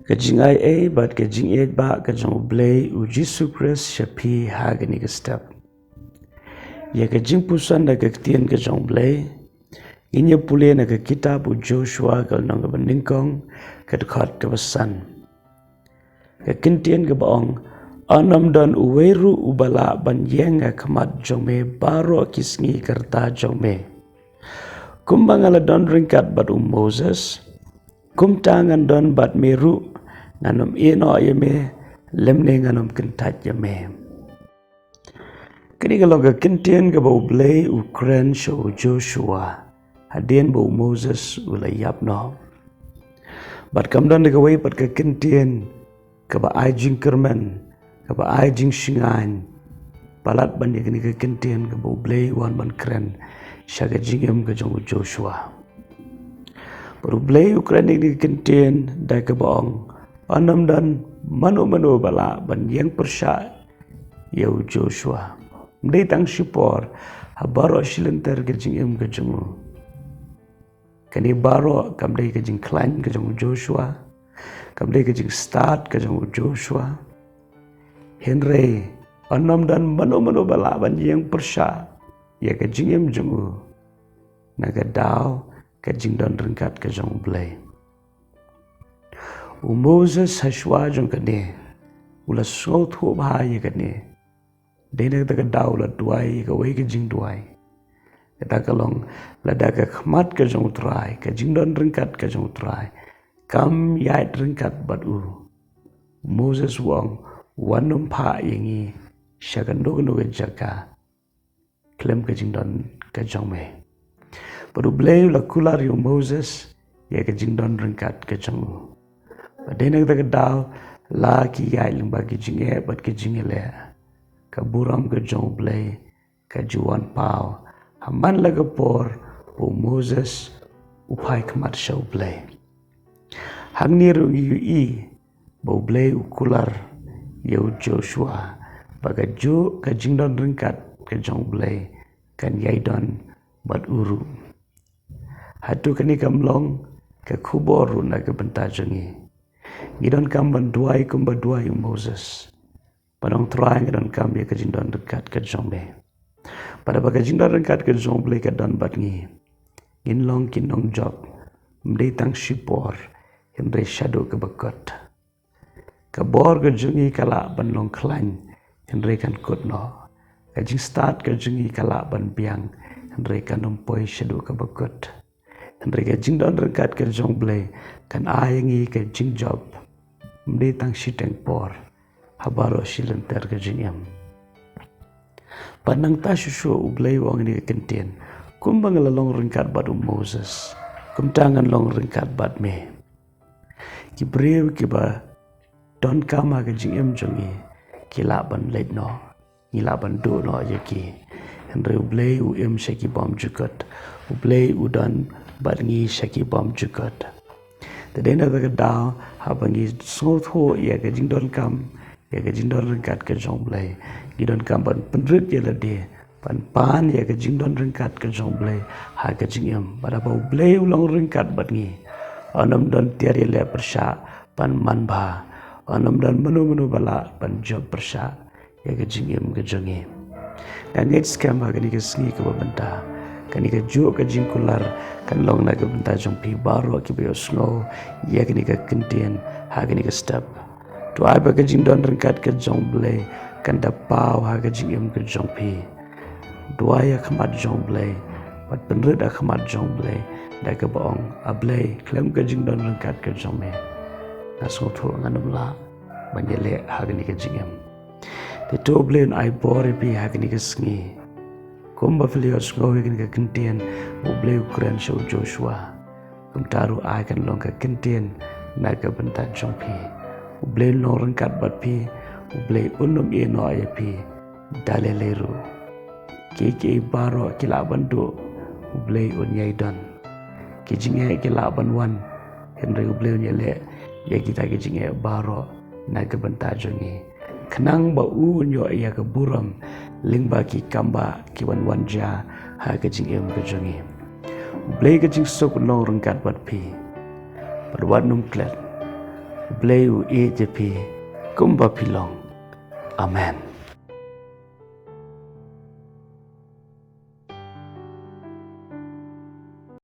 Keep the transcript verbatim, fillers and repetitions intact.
Ka jingaiei bad ka jingïeit ba ka jong U Blei U Jisu Khrist sha phi ha kane ka step. Ïa ka jingpuson da ka ktien ka jong U Blei ngin ïa pule na ka kitab U Joshua ka lynnong kaba nyngkong, ka dkhot kaba san. Ka ktien kaba ong, "Ym don uwei ruh uba lah ban ïeng ha khmat jong me baroh ki sngi ka rta jong me. Kumba nga la don ryngkat bad u Moses, kumta ngan don bad me ruh, ngan ym ïehnoh ïa me, lymne ngan ym kyntait ïa me." Kane ka long ka ktien kaba U Blei u kren sha u Joshua hadien ba u Moses u la ïap noh. Bad kam don da kawei pat ka ktien kaba ai jingkyrmen, kaba ai jingshngaiñ palat ban ïa kane ka ktien kaba U Blei u wan ban kren sha ka jingim ka jong u Joshua. Bad U Blei u kren ïa kane ka ktien da kaba ong, "Ym don mano mano ba lah ban ïeng pyrshah ïa u Joshua, ym dei tang shipor, ha baroh shi lynter ka jingim ka jong u. Kane baroh kam dei ka jingkhlaiñ ka jong u Joshua, kam dei ka jingstad ka jong u Joshua. Hynrei ym don mano mano ba lah ban ïeng pyrshah ïa ka jingim jong u na ka daw ka jingdon ryngkat ka jong U Blei." U Moses hashwa jong kane u la sngewthuh bha ïa kane. Dei na kata ka daw u la duwai ïa kawei ka jingduwai. Kata ka long, lada ka khmat ka jong U Trai, ka jingdon ryngkat ka jong U Trai kam ïaid ryngkat bad u, Moses u ong, "Wat nym phah ïa ngi sha kano kano ka jaka khlem ka jingdon ka jong me." Bad U Blei u la kular ïa u Moses ïa ka jingdon ryngkat ka jong u. Bad dei na kata ka daw la ki ïaid lyngba ki jingeh bad ki jingïaleh, ka burom ka jong U Blei ka ju wan paw ha man la ka por ba u Moses u phai khmat sha U Blei. Hangne ruh ngi ïohi ba U Blei u kular ïa u Joshua ba kajuh ka jingdon ryngkat ka jong U Blei kan ïai don bad u ruh. Hato kane kam long ka khubor ruh na ka bynta jong ngi? Ngi donkam ban duwai kumba duwai u Moses. Ba ong, "Trai, nga donkam ïa ka jingdon ryngkat ka jong me." Bad haba ka jingdon ryngkat ka jong U Blei ka don bad ngi, ngin long ki nongjop, ym dei tang shipor, hynrei shaduh kaba kut. Ka bor ka jong ngi ka lah ban long khlaiñ, hynrei kan kut noh. Ka jingstad ka jong ngi ka lah ban biang, hynrei kan ym poi shaduh kaba kut. Hynrei ka jingdon ryngkat ka jong U Blei kan ai ïa ngi ka jingjop, ym dei tang shiteng por, ha baroh shi lynter ka jingim. Bad nangta shuh shuh U Blei u ong ïa kane ka ktien, "Kumba nga la long ryngkat bad u Moses, kumta ngan long ryngkat bad me." Ki briew kiba donkam ha ka jingim jong ngi ki lah ban leit noh, ngi lah ban duh noh ïa ki. Hynrei U Blei u im sha ki bymjukut. U Blei u don bad ngi sha ki bymjukut. Te dei na kata ka daw haba ngi sngewthuh ïa ka jingdonkam, ïa ka jingdon ryngkat ka jong U Blei, ngi donkam ban pynrit ïa lade ban pan ïa ka jingdon ryngkat ka jong U Blei ha ka jingim. Bad haba U Blei u long ryngkat bad ngi, un ym don tiar ïaleh pyrshah ban manbha, un ym don mano mano ba lah ban jop pyrshah ïa ka jingim ka jong ngi. Nga ngeit skhem ha kane ka sngi kaba mynta, kane kajuh ka jingkular kan long na ka bynta jong phi baroh kiba ïohsngew ïa kane ka ktien ha kane ka step. To ai ba ka jingdon ryngkat ka jong U Blei kan da paw ha ka jingim ka jong phi. Duwai ha khmat jong U Blei bad pynrit ha khmat jong U Blei da kaba ong, "A Blei, khlem ka jingdon ryngkat ka jong me, nga sngewthuh ngan ym lah ban ïaleh ha kane ka jingim." Te to U Blei un ai bor ïa phi ha kane ka sngi. Kumba phi la ïohsngew ïa kane ka ktien ba U Blei u kren sha u Joshua, kumta ruh ai kan long ka ktien na ka bynta jong phi. U Blei un long ryngkat bad phi, U Blei un ym ïehnoh ïa phi da lei lei ruh. Kiei kiei baroh ki lah ban duh, U Blei un ïai don. Ki jingeh ki lah ban wan, hynrei U Blei un ïaleh ïa kita ki jingeh baroh na ka bynta jong ngi, khnang ba u un ïoh ïa ka burom lyngba ki kam ba ki wan wan jia ha ka jingim ka jong ngi. U Blei ka jingsuk un long ryngkat bad phi. Bad wat nym klet. Blei u ïeit ïa phi kumba phi long. Amen.